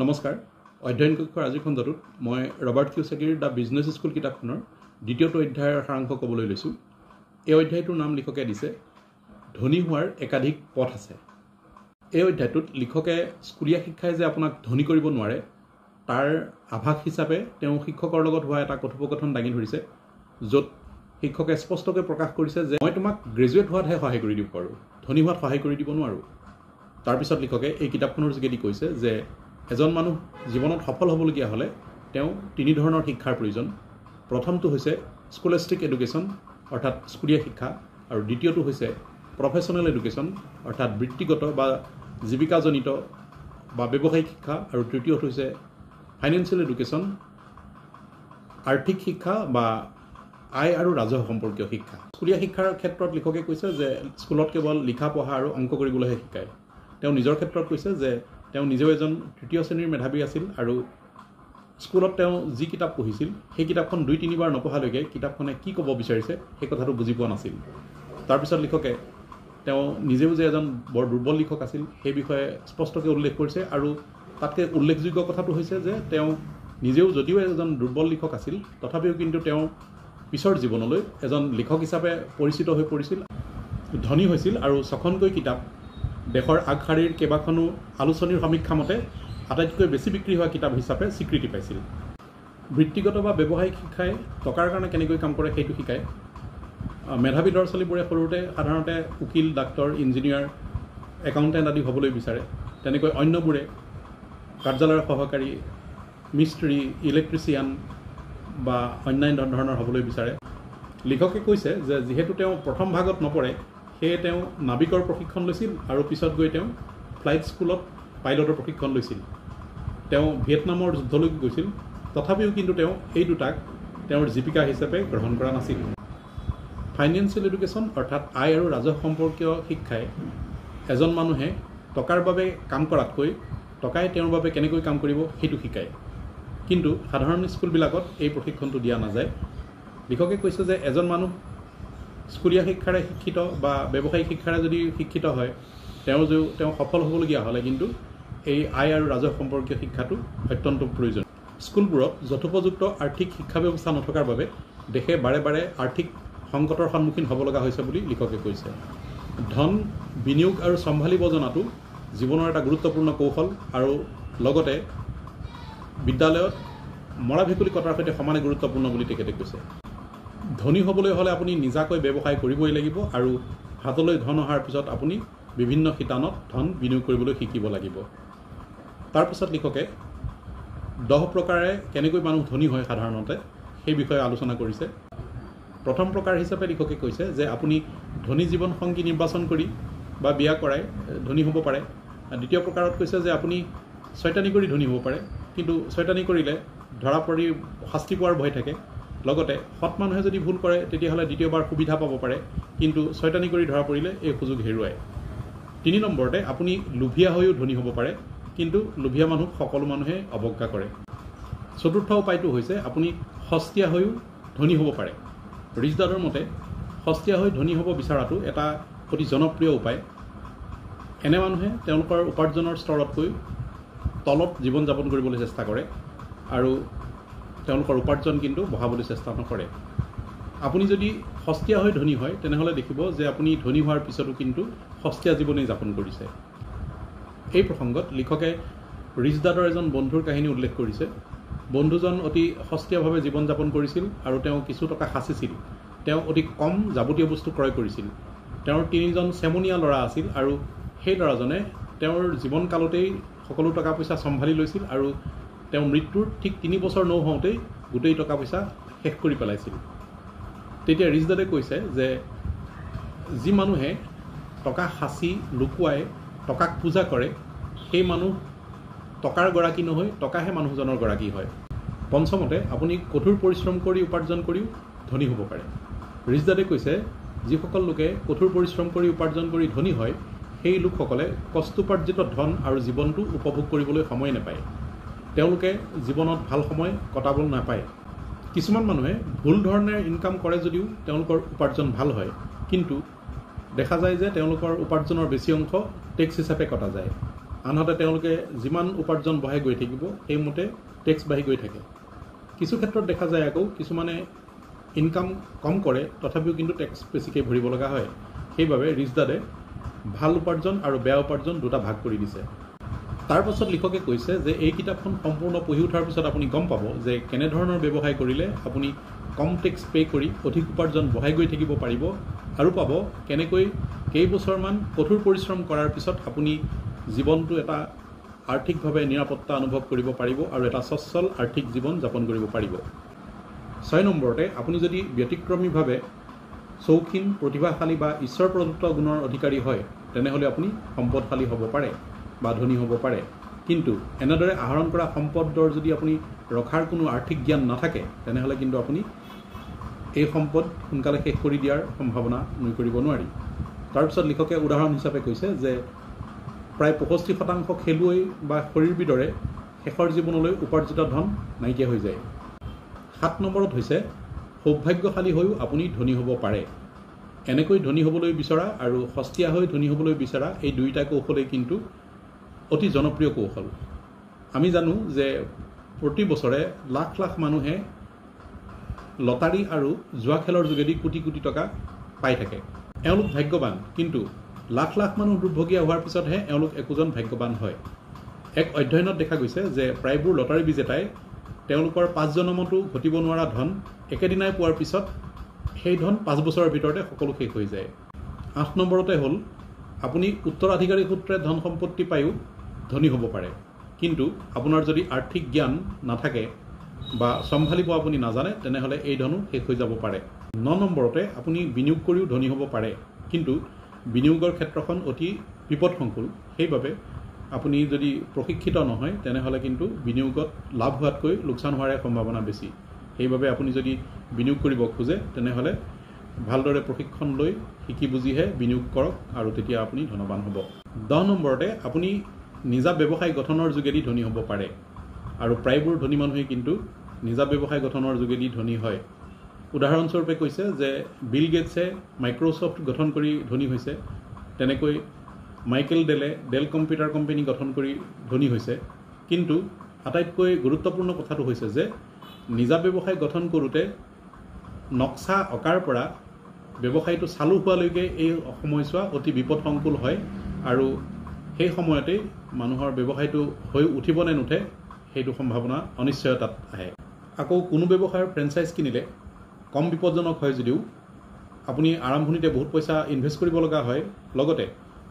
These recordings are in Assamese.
নমস্কাৰ, অধ্যয়ন কক্ষৰ আজিৰ খণ্ডটোত মই ৰবাৰ্ট কিয়োচাকিৰ the business school কিতাপখনৰ দ্বিতীয়টো অধ্যায়ৰ সাৰাংশ ক'বলৈ লৈছোঁ। এই অধ্যায়টোৰ নাম লিখকে দিছে ধনী হোৱাৰ একাধিক পথ আছে। এই অধ্যায়টোত লিখকে স্কুলীয়া শিক্ষাই যে আপোনাক ধনী কৰিব নোৱাৰে তাৰ আভাস হিচাপে তেওঁ শিক্ষকৰ লগত হোৱা এটা কথোপকথন দাঙি ধৰিছে, য'ত শিক্ষকে স্পষ্টকৈ প্ৰকাশ কৰিছে যে মই তোমাক গ্ৰেজুৱেট হোৱাতহে সহায় কৰি দিব পাৰোঁ, ধনী হোৱাত সহায় কৰি দিব নোৱাৰোঁ। তাৰপিছত লিখকে এই কিতাপখনৰ যোগেদি কৈছে যে এজন মানুহ জীৱনত সফল হ'বলগীয়া হ'লে তেওঁ তিনি ধৰণৰ শিক্ষাৰ প্ৰয়োজন। প্ৰথমটো হৈছে স্কুলেষ্টিক এডুকেশ্যন অৰ্থাৎ স্কুলীয়া শিক্ষা, আৰু দ্বিতীয়টো হৈছে প্ৰফেচনেল এডুকেশ্যন অৰ্থাৎ বৃত্তিগত বা জীৱিকাজনিত বা ব্যৱসায়িক শিক্ষা, আৰু তৃতীয়টো হৈছে ফাইনেন্সিয়েল এডুকেশ্যন আৰ্থিক শিক্ষা বা আয় আৰু ৰাজহ সম্পৰ্কীয় শিক্ষা। স্কুলীয়া শিক্ষাৰ ক্ষেত্ৰত লিখকে কৈছে যে স্কুলত কেৱল লিখা পঢ়া আৰু অংক কৰিবলৈহে শিকায়। তেওঁ নিজৰ ক্ষেত্ৰত কৈছে যে তেওঁ নিজেও এজন তৃতীয় শ্ৰেণীৰ মেধাৱী আছিল আৰু স্কুলত তেওঁ যি কিতাপ পঢ়িছিল সেই কিতাপখন দুই তিনিবাৰ নপঢ়ালৈকে কিতাপখনে কি ক'ব বিচাৰিছে সেই কথাটো বুজি পোৱা নাছিল। তাৰপিছত লিখকে তেওঁ নিজেও যে এজন বৰ দুৰ্বল লিখক আছিল সেই বিষয়ে স্পষ্টকৈ উল্লেখ কৰিছে, আৰু তাতকৈ উল্লেখযোগ্য কথাটো হৈছে যে তেওঁ নিজেও যদিও এজন দুৰ্বল লিখক আছিল তথাপিও কিন্তু তেওঁ পিছৰ জীৱনলৈ এজন লিখক হিচাপে পৰিচিত হৈ পৰিছিল, ধনী হৈছিল আৰু ছখনকৈ কিতাপ দেশৰ আগশাৰীৰ কেইবাখনো আলোচনীৰ সমীক্ষা মতে আটাইতকৈ বেছি বিক্ৰী হোৱা কিতাপ হিচাপে স্বীকৃতি পাইছিল। বৃত্তিগত বা ব্যৱসায়িক শিক্ষাই টকাৰ কাৰণে কেনেকৈ কাম কৰে সেইটো শিকায়। মেধাৱী ল'ৰা ছোৱালীবোৰে সৰুতে সাধাৰণতে উকিল, ডাক্তৰ, ইঞ্জিনিয়াৰ, একাউণ্টেণ্ট আদি হ'বলৈ বিচাৰে। তেনেকৈ অন্যবোৰে কাৰ্যালয়ৰ সহকাৰী, মিস্ত্ৰী, ইলেক্ট্ৰিচিয়ান বা অন্যান্য ধৰণৰ হ'বলৈ বিচাৰে। লিখকে কৈছে যে যিহেতু তেওঁ প্ৰথম ভাগত নপৰে সেয়ে তেওঁ নাবিকৰ প্ৰশিক্ষণ লৈছিল আৰু পিছত গৈ তেওঁ ফ্লাইট স্কুলত পাইলটৰ প্ৰশিক্ষণ লৈছিল। তেওঁ ভিয়েটনামৰ যুদ্ধলৈ গৈছিল, তথাপিও কিন্তু তেওঁ এই দুটাক তেওঁৰ জীৱিকা হিচাপে গ্ৰহণ কৰা নাছিল। ফাইনেন্সিয়েল এডুকেশ্যন অৰ্থাৎ আয় আৰু ৰাজহ সম্পৰ্কীয় শিক্ষাই এজন মানুহে টকাৰ বাবে কাম কৰাতকৈ টকাই তেওঁৰ বাবে কেনেকৈ কাম কৰিব সেইটো শিকায়। কিন্তু সাধাৰণ স্কুলবিলাকত এই প্ৰশিক্ষণটো দিয়া নাযায়। লিখকে কৈছে যে এজন মানুহ স্কুলীয়া শিক্ষাৰে শিক্ষিত বা ব্যৱসায়িক শিক্ষাৰে যদি শিক্ষিত হয় তেওঁ সফল হ'বলগীয়া হ'লে কিন্তু এই আয় আৰু ৰাজহ সম্পৰ্কীয় শিক্ষাটো অত্যন্ত প্ৰয়োজন। স্কুলবোৰত যথোপযুক্ত আৰ্থিক শিক্ষা ব্যৱস্থা নথকাৰ বাবে দেশে বাৰে বাৰে আৰ্থিক সংকটৰ সন্মুখীন হ'ব লগা হৈছে বুলি লিখকে কৈছে। ধন বিনিয়োগ আৰু চম্ভালিব জনাটো জীৱনৰ এটা গুৰুত্বপূৰ্ণ কৌশল আৰু লগতে বিদ্যালয়ত মৰা ভেকুলী কটাৰ সৈতে সমানে গুৰুত্বপূৰ্ণ বুলি তেখেতে কৈছে। ধনী হ'বলৈ হ'লে আপুনি নিজাকৈ ব্যৱসায় কৰিবই লাগিব আৰু হাতলৈ ধন অহাৰ পিছত আপুনি বিভিন্ন শিতানত ধন বিনিয়োগ কৰিবলৈ শিকিব লাগিব। তাৰপিছত লিখকে 10 প্ৰকাৰে কেনেকৈ মানুহ ধনী হয় সাধাৰণতে সেই বিষয়ে আলোচনা কৰিছে। প্ৰথম প্ৰকাৰ হিচাপে লিখকে কৈছে যে আপুনি ধনী জীৱন সংগী নিৰ্বাচন কৰি বা বিয়া কৰাই ধনী হ'ব পাৰে। দ্বিতীয় প্ৰকাৰত কৈছে যে আপুনি ছয়তানি কৰি ধনী হ'ব পাৰে, কিন্তু ছয়তানি কৰিলে ধৰা পৰি শাস্তি পোৱাৰ ভয় থাকে। লগতে সৎ মানুহে যদি ভুল কৰে তেতিয়াহ'লে দ্বিতীয়বাৰ সুবিধা পাব পাৰে, কিন্তু ছয়তানি কৰি ধৰা পৰিলে এই সুযোগ হেৰুৱায়। 3 নম্বৰতে আপুনি লোভীয়া হৈও ধনী হ'ব পাৰে, কিন্তু লোভীয়া মানুহক সকলো মানুহে অৱজ্ঞা কৰে। চতুৰ্থ উপায়টো হৈছে আপুনি সস্তীয়া হৈও ধনী হ'ব পাৰে। ৰিচ দাদৰ মতে সস্তীয়া হৈ ধনী হ'ব বিচৰাটো এটা অতি জনপ্ৰিয় উপায়। এনে মানুহে তেওঁলোকৰ উপাৰ্জনৰ স্তৰতকৈ তলত জীৱন যাপন কৰিবলৈ চেষ্টা কৰে আৰু তেওঁলোকৰ উপাৰ্জন কিন্তু বঢ়াবলৈ চেষ্টা নকৰে। আপুনি যদি সস্তীয়া হৈ ধনী হয় তেনেহ'লে দেখিব যে আপুনি ধনী হোৱাৰ পিছতো কিন্তু সস্তীয়া জীৱনেই যাপন কৰিছে। এই প্ৰসংগত লিখকে ৰিচ দাদৰ এজন বন্ধুৰ কাহিনী উল্লেখ কৰিছে। বন্ধুজন অতি সস্তীয়াভাৱে জীৱন যাপন কৰিছিল আৰু তেওঁ কিছু টকা সাঁচিছিল। তেওঁ অতি কম যাৱতীয় বস্তু ক্ৰয় কৰিছিল। তেওঁৰ 3জন চেমনীয়া ল'ৰা আছিল আৰু সেই ল'ৰাজনে তেওঁৰ জীৱনকালতেই সকলো টকা পইচা চম্ভালি লৈছিল আৰু তেওঁ মৃত্যুৰ ঠিক 3 বছৰ নৌহওঁতেই গোটেই টকা পইচা শেষ কৰি পেলাইছিল। তেতিয়া ৰিচ দাদে কৈছে যে যি মানুহে টকা সাঁচি লুকুৱাই টকাক পূজা কৰে সেই মানুহ টকাৰ গৰাকী নহয়, টকাহে মানুহজনৰ গৰাকী হয়। পঞ্চমতে আপুনি কঠোৰ পৰিশ্ৰম কৰি উপাৰ্জন কৰিও ধনী হ'ব পাৰে। ৰিচ দাদে কৈছে যিসকল লোকে কঠোৰ পৰিশ্ৰম কৰি উপাৰ্জন কৰি ধনী হয় সেই লোকসকলে কষ্টোপাৰ্জিত ধন আৰু জীৱনটো উপভোগ কৰিবলৈ সময় নাপায়। তেওঁলোকে জীৱনত ভাল সময় কটাব নাপায়। কিছুমান মানুহে ভুল ধৰণে ইনকাম কৰে যদিও তেওঁলোকৰ উপাৰ্জন ভাল হয়, কিন্তু দেখা যায় যে তেওঁলোকৰ উপাৰ্জনৰ বেছি অংশ টেক্স হিচাপে কটা যায়। আনহাতে তেওঁলোকে যিমান উপাৰ্জন বঢ়াই গৈ থাকিব সেইমতে টেক্স বাঢ়ি গৈ থাকে। কিছু ক্ষেত্ৰত দেখা যায় আকৌ কিছুমানে ইনকাম কম কৰে, তথাপিও কিন্তু টেক্স বেছিকৈ ভৰিব লগা হয়। সেইবাবে ৰিচ ডাডে ভাল উপাৰ্জন আৰু বেয়া উপাৰ্জন দুটা ভাগ কৰি দিছে। তাৰপাছত লিখকে কৈছে যে এই কিতাপখন সম্পূৰ্ণ পঢ়ি উঠাৰ পিছত আপুনি গম পাব যে কেনেধৰণৰ ব্যৱসায় কৰিলে আপুনি কম টেক্স পে' কৰি অধিক উপাৰ্জন বঢ়াই গৈ থাকিব পাৰিব, আৰু পাব কেনেকৈ কেইবছৰমান কঠোৰ পৰিশ্ৰম কৰাৰ পিছত আপুনি জীৱনটো এটা আৰ্থিকভাৱে নিৰাপত্তা অনুভৱ কৰিব পাৰিব আৰু এটা সচ্ছল আৰ্থিক জীৱন যাপন কৰিব পাৰিব। 6 নম্বৰতে, আপুনি যদি ব্যতিক্ৰমীভাৱে চৌখিন, প্ৰতিভাশালী বা ঈশ্বৰ প্ৰদত্ত গুণৰ অধিকাৰী হয়, তেনেহ'লে আপুনি সম্পদশালী হ'ব পাৰে বা ধনী হ'ব পাৰে। কিন্তু এনেদৰে আহৰণ কৰা সম্পদৰ যদি আপুনি ৰখাৰ কোনো আৰ্থিক জ্ঞান নাথাকে, তেনেহ'লে কিন্তু আপুনি এই সম্পদ সোনকালে শেষ কৰি দিয়াৰ সম্ভাৱনা নুই কৰিব নোৱাৰি। তাৰপিছত লিখকে উদাহৰণ হিচাপে কৈছে যে প্ৰায় 65% খেলুৱৈ বা শৰীৰবিদৰে শেষৰ জীৱনলৈ উপাৰ্জিত ধন নাইকিয়া হৈ যায়। 7 নম্বৰত হৈছে সৌভাগ্যশালী হৈও আপুনি ধনী হ'ব পাৰে। এনেকৈ ধনী হ'বলৈ বিচৰা আৰু সস্তীয়া হৈ ধনী হ'বলৈ বিচৰা এই দুয়োটা কৌশলেই কিন্তু অতি জনপ্ৰিয় কৌশল। আমি জানো যে প্ৰতি বছৰে লাখ লাখ মানুহে লটাৰী আৰু জুৱা খেলৰ যোগেদি কোটি কোটি টকা পাই থাকে। এওঁলোক ভাগ্যৱান, কিন্তু লাখ লাখ মানুহ দুৰ্ভগীয়া হোৱাৰ পিছতহে এওঁলোক একোজন ভাগ্যৱান হয়। এক অধ্যয়নত দেখা গৈছে যে প্ৰায়বোৰ লটাৰী বিজেতাই তেওঁলোকৰ 5 জনমতো ঘটিব নোৱাৰা ধন একেদিনাই পোৱাৰ পিছত সেই ধন 5 বছৰৰ ভিতৰতে সকলো শেষ হৈ যায়। 8 নম্বৰতে হ'ল আপুনি উত্তৰাধিকাৰী সূত্ৰে ধন সম্পত্তি পায়ো ধনী হ'ব পাৰে, কিন্তু আপোনাৰ যদি আৰ্থিক জ্ঞান নাথাকে বা চম্ভালিব আপুনি নাজানে, তেনেহ'লে এই ধনো শেষ হৈ যাব পাৰে। 9 নম্বৰতে আপুনি বিনিয়োগ কৰিও ধনী হ'ব পাৰে, কিন্তু বিনিয়োগৰ ক্ষেত্ৰখন অতি বিপদসংকুল। সেইবাবে আপুনি যদি প্ৰশিক্ষিত নহয়, তেনেহ'লে কিন্তু বিনিয়োগত লাভ হোৱাতকৈ লোকচান হোৱাৰে সম্ভাৱনা বেছি। সেইবাবে আপুনি যদি বিনিয়োগ কৰিব খোজে, তেনেহ'লে ভালদৰে প্ৰশিক্ষণ লৈ শিকি বুজিহে বিনিয়োগ কৰক আৰু তেতিয়া আপুনি ধনৱান হ'ব। 10 নম্বৰতে আপুনি নিজা ব্যৱসায় গঠনৰ যোগেদি ধনী হ'ব পাৰে, আৰু প্ৰায়বোৰ ধনী মানুহেই কিন্তু নিজা ব্যৱসায় গঠনৰ যোগেদি ধনী হয়। উদাহৰণস্বৰূপে কৈছে যে বিল গেটছে মাইক্ৰ'ছফ্ট গঠন কৰি ধনী হৈছে, তেনেকৈ মাইকেল ডেলে ডেল কম্পিউটাৰ কোম্পানী গঠন কৰি ধনী হৈছে। কিন্তু আটাইতকৈ গুৰুত্বপূৰ্ণ কথাটো হৈছে যে নিজা ব্যৱসায় গঠন কৰোঁতে নক্সা অঁকাৰ পৰা ব্যৱসায়টো চালু হোৱালৈকে এই সময়ছোৱা অতি বিপদসংকুল হয়, আৰু সেই সময়তেই মানুহৰ ব্যৱসায়টো হৈ উঠিব নে নুঠে সেইটো সম্ভাৱনা অনিশ্চয়তাত আহে। আকৌ কোনো ব্যৱসায়ৰ ফ্ৰেঞ্চাইজ কিনিলে কম বিপদজনক হয় যদিও আপুনি আৰম্ভণিতে বহুত পইচা ইনভেষ্ট কৰিব লগা হয়। লগতে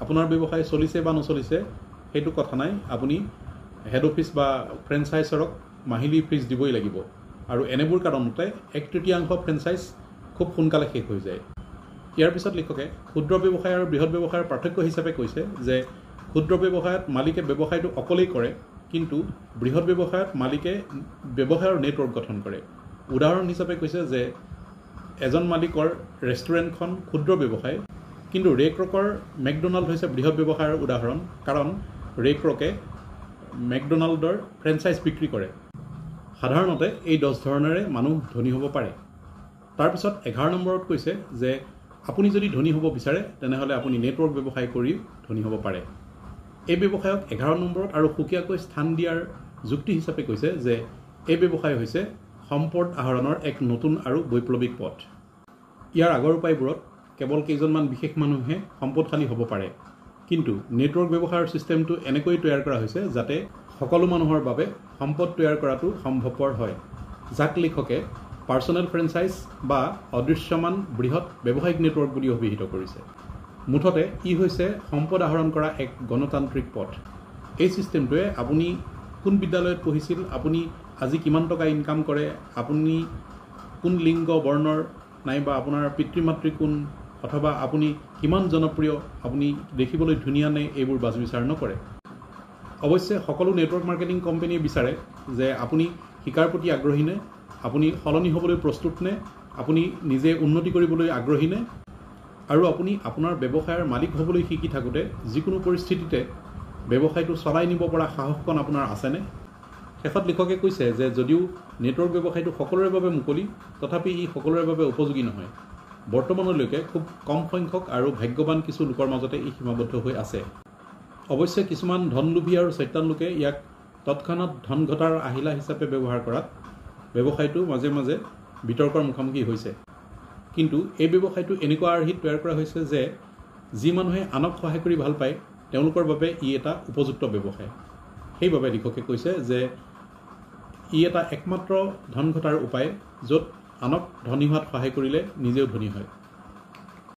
আপোনাৰ ব্যৱসায় চলিছে বা নচলিছে সেইটো কথা নাই, আপুনি হেড অফিচ বা ফ্ৰেঞ্চাইজৰক মাহিলী ফিজ দিবই লাগিব, আৰু এনেবোৰ কাৰণতে 1/3 ফ্ৰেঞ্চাইজ খুব সোনকালে শেষ হৈ যায়। ইয়াৰ পিছত লিখকে ক্ষুদ্ৰ ব্যৱসায় আৰু বৃহৎ ব্যৱসায়ৰ পাৰ্থক্য হিচাপে কৈছে যে ক্ষুদ্ৰ ব্যৱসায়ত মালিকে ব্যৱসায়টো অকলেই কৰে, কিন্তু বৃহৎ ব্যৱসায়ত মালিকে ব্যৱসায়ৰ নেটৱৰ্ক গঠন কৰে। উদাহৰণ হিচাপে কৈছে যে এজন মালিকৰ ৰেষ্টুৰেণ্টখন ক্ষুদ্ৰ ব্যৱসায়, কিন্তু ৰে ক্ৰকৰ মেকডনাল্ড হৈছে বৃহৎ ব্যৱসায়ৰ উদাহৰণ, কাৰণ ৰে ক্ৰকে মেকডনাল্ডৰ ফ্ৰেঞ্চাইজ বিক্ৰী কৰে। সাধাৰণতে এই 10 ধৰণেৰে মানুহ ধনী হ'ব পাৰে। তাৰপিছত 11 নম্বৰত কৈছে যে আপুনি যদি ধনী হ'ব বিচাৰে, তেনেহ'লে আপুনি নেটৱৰ্ক ব্যৱসায় কৰি ধনী হ'ব পাৰে। এই ব্যৱসায়ক 11 নম্বৰত আৰু সুকীয়াকৈ স্থান দিয়াৰ যুক্তি হিচাপে কৈছে যে এই ব্যৱসায় হৈছে সম্পদ আহৰণৰ এক নতুন আৰু বৈপ্লৱিক পথ। ইয়াৰ আগৰ উপায়বোৰত কেৱল কেইজনমান বিশেষ মানুহে সম্পদশালী হ'ব পাৰে, কিন্তু নেটৱৰ্ক ব্যৱসায়ৰ ছিষ্টেমটো এনেকৈ তৈয়াৰ কৰা হৈছে যাতে সকলো মানুহৰ বাবে সম্পদ তৈয়াৰ কৰাটো সম্ভৱপৰ হয়, যাক লিখকে পাৰ্চনেল ফ্ৰেঞ্চাইজ বা অদৃশ্যমান বৃহৎ ব্যৱসায়িক নেটৱৰ্ক বুলি অভিহিত কৰিছে। মুঠতে ই হৈছে সম্পদ আহৰণ কৰা এক গণতান্ত্ৰিক পথ। এই ছিষ্টেমটোৱে আপুনি কোন বিদ্যালয়ত পঢ়িছিল, আপুনি আজি কিমান টকা ইনকাম কৰে, আপুনি কোন লিংগ বৰ্ণৰ নাইবা আপোনাৰ পিতৃ মাতৃ কোন, অথবা আপুনি কিমান জনপ্ৰিয়, আপুনি দেখিবলৈ ধুনীয়া নে, এইবোৰ বাছ বিচাৰ নকৰে। অৱশ্যে সকলো নেটৱৰ্ক মাৰ্কেটিং কোম্পানীয়ে বিচাৰে যে আপুনি শিকাৰ প্ৰতি আগ্ৰহী নে, আপুনি সলনি হ'বলৈ প্ৰস্তুত নে, আপুনি নিজে উন্নতি কৰিবলৈ আগ্ৰহী নে, আৰু আপুনি আপোনাৰ ব্যৱসায়ৰ মালিক হ'বলৈ শিকি থাকোঁতে যিকোনো পৰিস্থিতিতে ব্যৱসায়টো চলাই নিব পৰা সাহসকণ আপোনাৰ আছেনে। শেষত লিখকে কৈছে যে যদিও নেটৱৰ্ক ব্যৱসায়টো সকলোৰে বাবে মুকলি, তথাপি ই সকলোৰে বাবে উপযোগী নহয়। বৰ্তমানলৈকে খুব কম সংখ্যক আৰু ভাগ্যৱান কিছু লোকৰ মাজতে ই সীমাবদ্ধ হৈ আছে। অৱশ্যে কিছুমান ধনলোভী আৰু চৈতান লোকে ইয়াক তৎক্ষণাত ধন ঘটাৰ আহিলা হিচাপে ব্যৱহাৰ কৰাত ব্যৱসায়টো মাজে মাজে বিতৰ্কৰ মুখামুখি হৈছে। কিন্তু এই ব্যৱসায়টো এনেকুৱা আৰ্হিত তৈয়াৰ কৰা হৈছে যে যি মানুহে আনক সহায় কৰি ভাল পায় তেওঁলোকৰ বাবে ই এটা উপযুক্ত ব্যৱসায়। সেইবাবে লিখকে কৈছে যে ই এটা একমাত্ৰ ধন ঘটাৰ উপায় য'ত আনক ধনী হোৱাত সহায় কৰিলে নিজেও ধনী হয়।